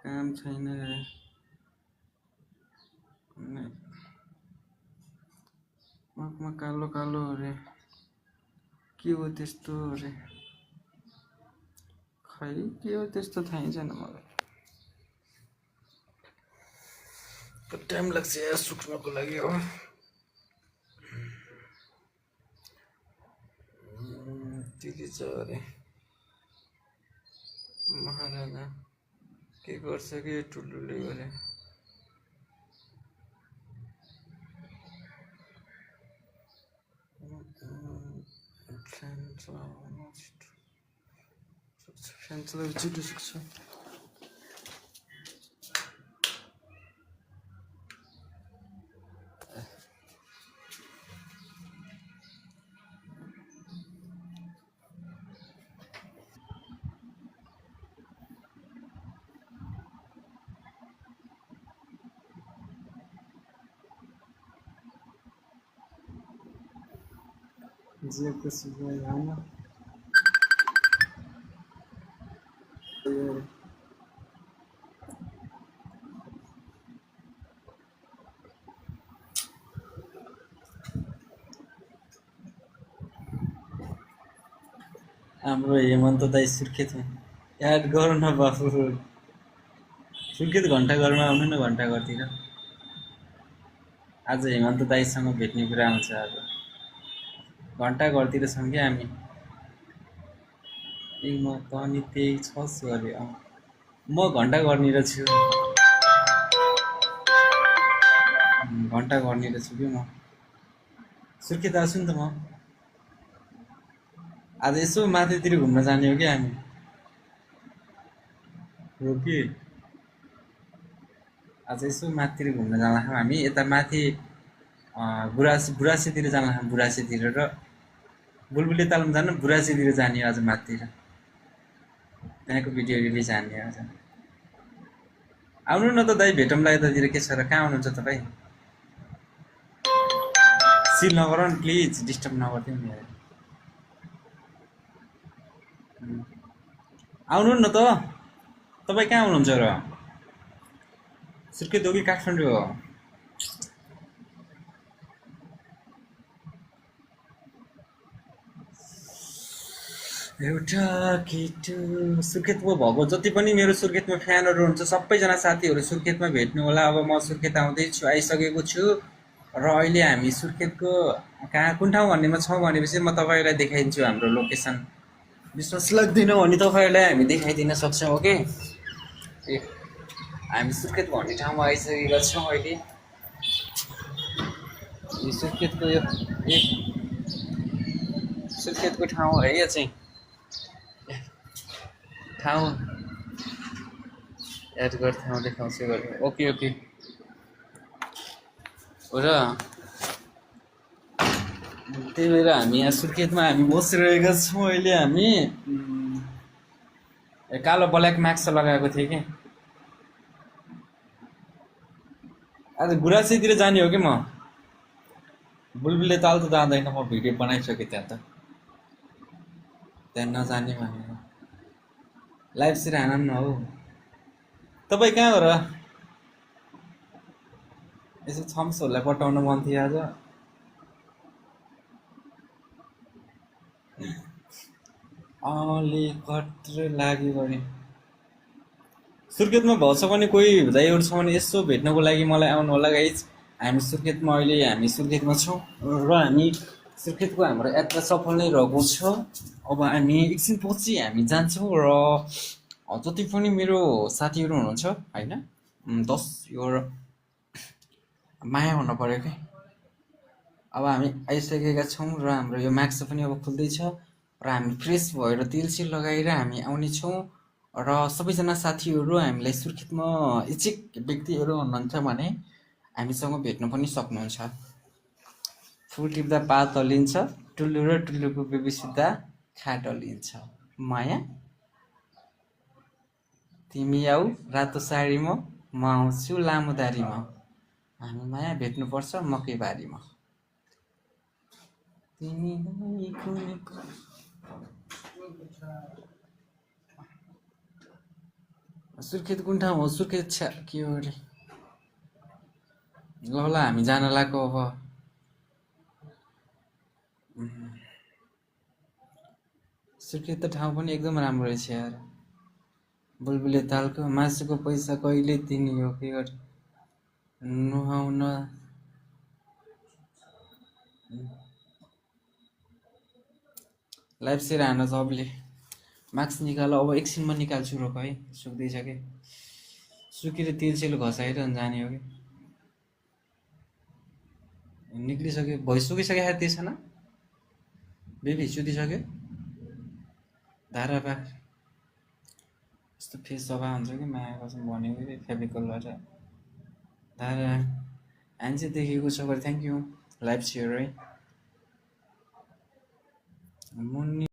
काम छैन रे मुखमा कालो कालो रे के हो त्यस्तो रे खै के हो त्यस्तो थाहै छैन मलाई टाइम लाग्छ यार सुक्नको लागि हो दिदी छ अरे महाराजा के गर्छ कि टुल्लुले गरे फ्यान चलाएर छिटो सुक्छ जेको सुक्छ होइन हाम्रो हेमन्त दाई सुर्खेतमा याद गरौँ न बाबु सुर्खेत घन्टा घरमा आउनु न घन्टा घरतिर आज हेमन्त दाईसँग भेट्ने कुरा आउँछ आज घन्टा घरतिर छौँ क्या हामी ए म त नि त्यही छस् अरे म घन्टा घरनिर छु घन्टा घरनिर छु कि म सुर्खेत आउँछु नि त म आज यसो माथितिर घुम्न जाने हो क्या हामी हो कि आज यसो माथितिर घुम्न जाँदा हामी यता माथि बुरासीतिर जाँदा बुरासीतिर र बुलबुले तालमा जानु बुरासीतिर जाने आज माथितिर त्यहाँको भिडियो रिलिज हान्ने आज आउनु न त दाइ भेटौँला यतातिर के छ र कहाँ आउनुहुन्छ तपाईँ सिल नगर न प्लिज डिस्टर्ब नगरिदिउँ नि आउनु न त तपाईँ कहाँ हुनुहुन्छ र सुर्खेत हो कि काठमाडौँ हो एउटा केटो सुर्खेतमा भएको जति पनि मेरो सुर्खेतमा फ्यानहरू हुन्छ सबैजना साथीहरू सुर्खेतमा भेट्नु होला अब म सुर्खेत आउँदैछु आइसकेको छु र अहिले हामी सुर्खेतको कहाँ कुन ठाउँ भन्नेमा छौँ भनेपछि म तपाईँलाई देखाइदिन्छु हाम्रो लोकेसन विश्वास लाग्दैन भने तपाईँहरूलाई हामी देखाइदिन सक्छौँ ओके ए हामी सुर्खेत भन्ने ठाउँमा आइसकेका छौँ अहिले यो सुर्खेतको यो सुर्खेतको ठाउँ है यो चाहिँ ठाउँ एड गरेर ठाउँ देखाउँछु गरेर ओके ओके हो र त्यही भएर हामी यहाँ सुर्खेतमा हामी बसिरहेका छौँ अहिले हामी कालो ब्ल्याक मास्क लगाएको थिएँ कि आज गुराँसीतिर जाने हो कि म बुलबुले ताल त जाँदैन म भिडियो बनाइसकेँ त्यहाँ त त्यहाँ नजाने भनेर लाइभ सिर हान न हौ तपाईँ कहाँ हो र यसो थम्सहरूलाई पठाउन मन थियो आज कत्रो लाग्यो भने सुर्खेतमा भएछ भने कोही दाइहरू छ भने यसो भेट्नको लागि मलाई आउनु होला गाइज हामी सुर्खेतमा अहिले हामी सुर्खेतमा छौँ र हामी सुर्खेतको हाम्रो यात्रा सफल नै रहेको छ अब हामी एकछिनपछि हामी जान्छौँ र जति पनि मेरो साथीहरू हुनुहुन्छ होइन 10 यो माया हुन पर्यो क्या अब हामी आइसकेका छौँ र हाम्रो यो मास्क पनि अब खुल्दैछ र हामी फ्रेस भएर तेलसिल लगाएर हामी आउनेछौँ र सबैजना साथीहरू हामीलाई सुर्खेतमा इच्छुक व्यक्तिहरू हुनुहुन्छ भने हामीसँग भेट्न पनि सक्नुहुन्छ फुल टिप्दा पात हल्लिन्छ टुल्लु र टुल्लुको बेबी सिधा खाट हल्लिन्छ माया तिमी आऊ रातो साडीमा म आउँछु लामो दारीमा हामी माया भेट्नुपर्छ मकैबारीमा सुर्खेत कुन ठाउँ हो? सुर्खेत के हो अरे? ल ल हामी जान लागेको अब। सुर्खेत त ठाउँ पनि एकदम राम्रो रहेछ यार। बुलबुले तालको मासुको पैसा कहिले दिने हो के गरे नुहाउन। लाइफ सेयर हान सबले। मास्क निकाल अब एकछिनमा निकाल्छु रोक है, सुक्दैछ कि सुकेर तेल घसाएर जाने हो कि निक्लिसक्यो। भोइस सुकिसक्यो यार त्यसमा बेबी सुतिसक्यो। धारा पाख यस्तो फेस सफा हुन्छ कि माया कसम भनेको कि फेब्रिकल गरेर धारा ह्यान्ड चाहिँ देखेको छ गरे। थ्याङ्क यू लाइभ सेयर है मुन्नी।